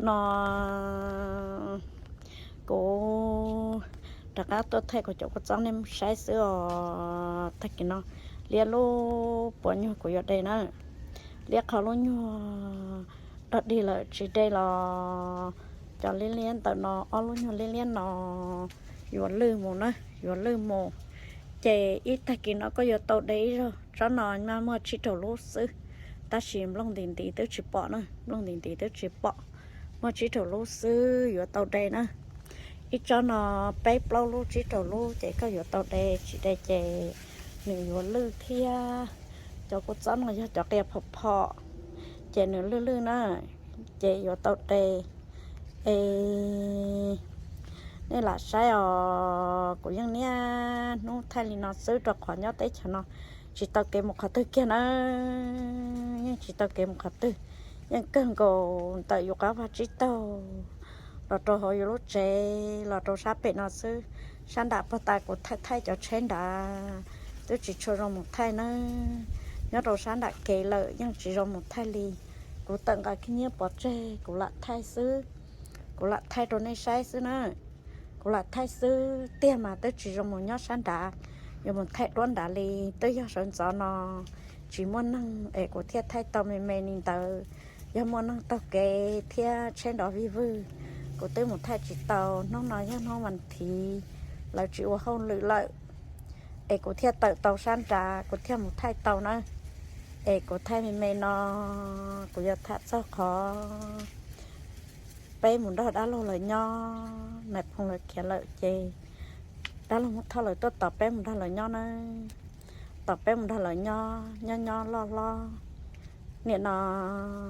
No kuv rov qab tuaj thaij kuv cov kua txob nej saib xwb os. Tag kis no liab lub puas nyuag kuv yuav de na. Liab qhov lub nyuag dog dig lawm tsis de los cov liab liab ntawm no, ob lub nyuag liab liab no yuav lwj mus na, yuav lwj mus. Ces ib tag kis no koj yuav tau de ib zaug. Tsob no maj muaj tsib rau lub xwb, tab sis nplooj nti nti twb tsis pom na, nplooj nti nti twb tsis pom. Muaj tsib rau lub xwb yuav tau de na. Ib tsob no peb plaub lub tsib rau lub ces koj yuav tau de, tsis de ces nws yuav lwj thiab. Cov kua txob no yog cov qia phom phom, ces nws lwj lwj na, ces yuav tau de. Es nej lam saib os, kuv yeej niaj hnub thaij li no xwb rau qhov nyob teb chaws no tsis tau kev mus qhov twg kiag na, yeej tsis tau kev mus qhov twg. Yeej kawg nkaus ntawm yus qab vaj tsib taug los rau hauv yus lub tsev los rau sab pem no xwb. Sab nram puag ta kuv thaij thaij cov tsheb nrad twb tsis tshua zoo mus thaij na. Nyob rau sab nram kev lawm yeej tsis zoo mus thaij li. Kuv tawm nqa khib nyiab pov tseg kuv lam thaij xwb, kuv lam thaij rau nej saib xwb na. Kuv lam thaij xwb tiag mas twb tsis zoo mus nyob sab nrad, yuav mus thaij duab nrad li. Twb yog sawv ntxov no tsis muaj neeg es kuv thiaj thaij tau me me li ntawd. Yog muaj neeg taug kev thiab tsheb nrov vij vwg, kuv twb mus thaij tsis tau. Hnub no yog hnub vas thiv, lawv tsis ua hauj lwm lawm, es kuv thiaj tawm tau sab nrad kuv thiaj mus thaij tau na. Es kuv thaij me me no kuv yuav tham txog qhov peb mus nrog dab laug lawv nyob, nais phoo lawv khiav lawm ces dab laug Hmoob Thoj lawv tuaj tos peb mus nrog lawv nyob na. Tos peb mus nrog lawv nyob, nyob nyob loj hlob, nim no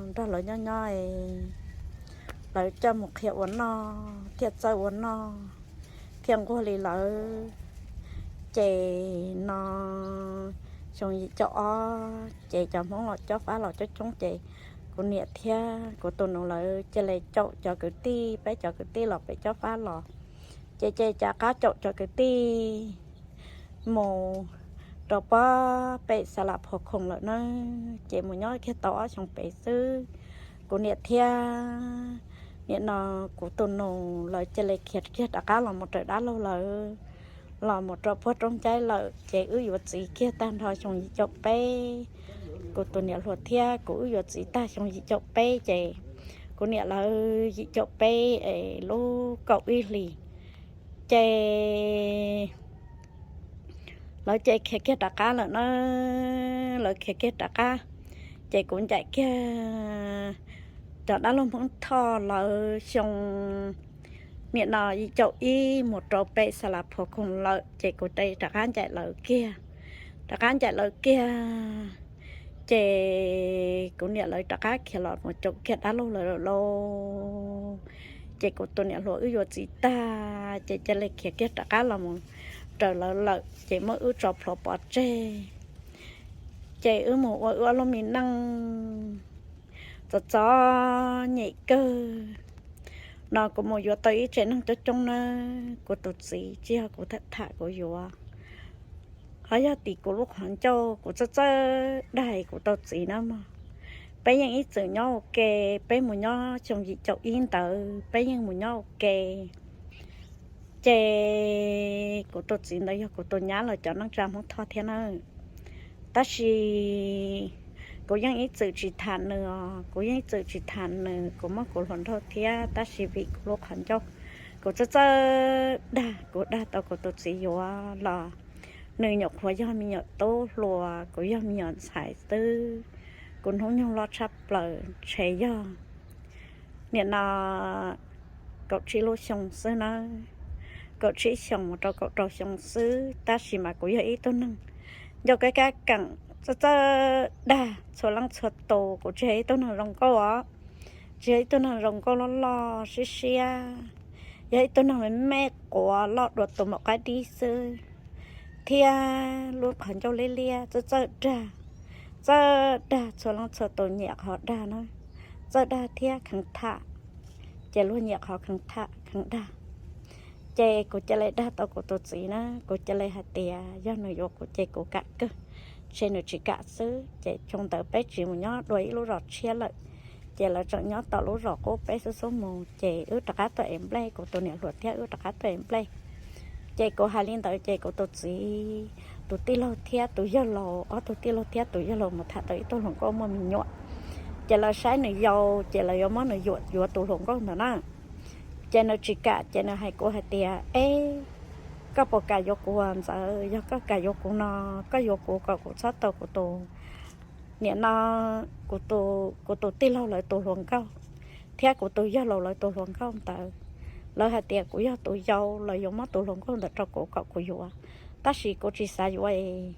nrog lawv nyob nyob es lawv coj mus qhia ua noj thiaj txawj ua noj, thiaj nquag li lawv. Ces no xyoo yim caum ob ces cov Hmoob los cob fab los coob coob ces kuv niam thiab kuv tus nus lawv cia li caum cov kwv tij, peb cov kwv tij los pem cob fab los. Ces ces rov qab caum cov kwv tij mus rau pob pem Xas Las Phos Khoom lawm na. Ces mus nyob kiag tau ob xyoo pem xwb, kuv niam thiab nim no kuv tus nus lawv cia li khiav kiag rov qab los mus raws dab laug lawv, los mus rau puag roob Ncaib lawm. Ces wb yuav txiv kiag tag nrho xyoo yim caum peb. Kuv tus niam hluas thiab kuv wb yuav txiv tag xyoo yim caum peb ces kuv niam lawv yim caum peb es lub kaum ib hlis ces lawv ces khiav kiag rov qab lawm na. Lawv khiav kiag rov qab ces kuv ncaim kiag cov dab laug Hmoob Thoj lawv xyoo nim no yim caum ib mus rau pem Xas Las Phos Khoom lawm ces kuv rov qab ncaim lawv kiag. Rov qab ncaim lawv kiag ces kuv niam lawv rov qab khiav los mus caum kiag dab laug lawv lawm lauj. Ces kuv tus niam hluas wb yuav txiv tag ces cia li khiav kiag rov qab los mus raws lawv lawm ces muab wb tso plhuav pov tseg. Ces wb mus ua wb ob lub me neej txom txom nyem kawg. No kuv mus yuav tau ib tsev neeg coob coob nawb. Kuv tus txiv tsis yog kuv tham tham kuv yuav, ho yog tim kuv lub qhov ncauj kuv txawj txawj dag kuv tau txiv na mog. Peb yeej ib txwm nyob ua ke, peb mus nyob xyoo yim caum ib ntawd peb yeej mus nyob ua ke. Ces kuv tus txiv ntawd yog kuv tus nyab los cov neej tsa Hmoob Thoj thiab na. Tab sis kuv yeej ib txwm tsis tham nws os, kuv yeej ib txwm tsis tham nws, kuv muab kuv hluas nraug thiab, tab sis vim kuv lub qhov ncauj kuv txawj txawj dag, kuv dag tau kuv tus txiv yuav los nws nyuam qhuav yog me nyuam tub hluas, kuv yog me nyuam ntxhais xwb. Kuv hnub nyoog loj tshaj plaws ntshe yog nim no kaum tsib lub xyoo xwb nawb, kaum tsib xyoo mus rau kaum rau xyoo xwb, tab sis mas kuv yog ib tug neeg ncauj kab kab keem, txawj txawj dag txhua leej txhua tus, kuv tsis yog ib tug neeg zoo nkauj os. Tsis yog ib tug neeg zoo nkauj loj loj siab siab, yog ib tug neeg me me quav loj dua tus maum qaib dib xwb, thiab lub qhov ncauj liab liab, txawj txawj dag, txawj dag txhua leej txhua tus nyiam qhov dag na, txawj dag thiab kheev tham, ces luag nyiam qhov kheev tham kheev dag. Ces kuv cia li dag tau kuv tus txiv na, kuv cia li hais tias yog nws yuav kuv ces kuv kam kawg, ntshe nws tsis kam xwb. Ces xyoo ntawd peb tsiv mus nyob dua ib lub zos tshiab lawm, Ces lawv tseem nyob tom lub zos qub peb xub xub mus, ces wb rov qab tuaj ev nplej, kuv tus niam hluas thiab wb rov qab tuaj ev nplej. Ces kuv hais li ntawd ces kuv tus txiv tus tij laug thiab tus yawg laus, ob tug tij laug thiab tus yawg laus mus tham tau ib tug hluas nkauj muaj me nyuam. Ces lawv saib nws yau, ces lawv yuav muab nws yuam yuav tus hluas nkauj ntawd na. Ces nws tsis kam, ces nws hais kuv hais tias, Eb, koj puas kam yuav kuv ntxawm? Yog koj kam yuav kuv no, koj yuav kuv kom kuv txhob tau kuv tus niam no, kuv tus, kuv tus tij laug lawv tus hluas nkauj thiab kuv tus yawg laus lawv tus hluas nkauj ntawd. Lawv hais tias kuv yog tus yau, lawv yuav muab tus hluas nkauj ntawd rau kuv kom kuv yuav, tab sis kuv tsis xav yuav es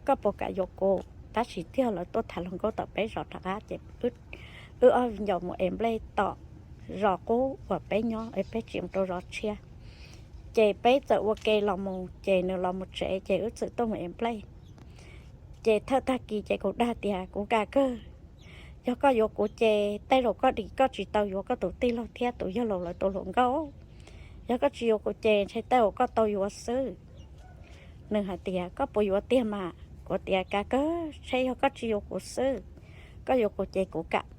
koj puas kam yuav kuv? Tab sis twb yog lawv tuaj tham hluas nkauj tom peb zos rov qab, ces wb ob viv ncaus mus ev nplej tom zos qub uas peb nyob es peb tsis mus rau zos tshiab. Ces peb txawm ua ke los mus, ces nws los mus tsev, ces wb txawm tuaj mus ev nplej. Ces thawj tag kis ces kuv dag tias, Kuv kam kawg, yog koj yuav kuv ces tej zaum koj dim koj tsis tau yuav koj tus tij laug thiab tus yawg laus lawv tus hluas nkauj. Yog koj tsis yuav kuv ces ntshe tej zaum koj tau yuav xwb. Nws hais tias, Koj puas yuav tiag mas? Kuv tias, Kam kawg, ntshe yog koj tsis yuav kuv xwb, koj yuav kuv ces kuv kam.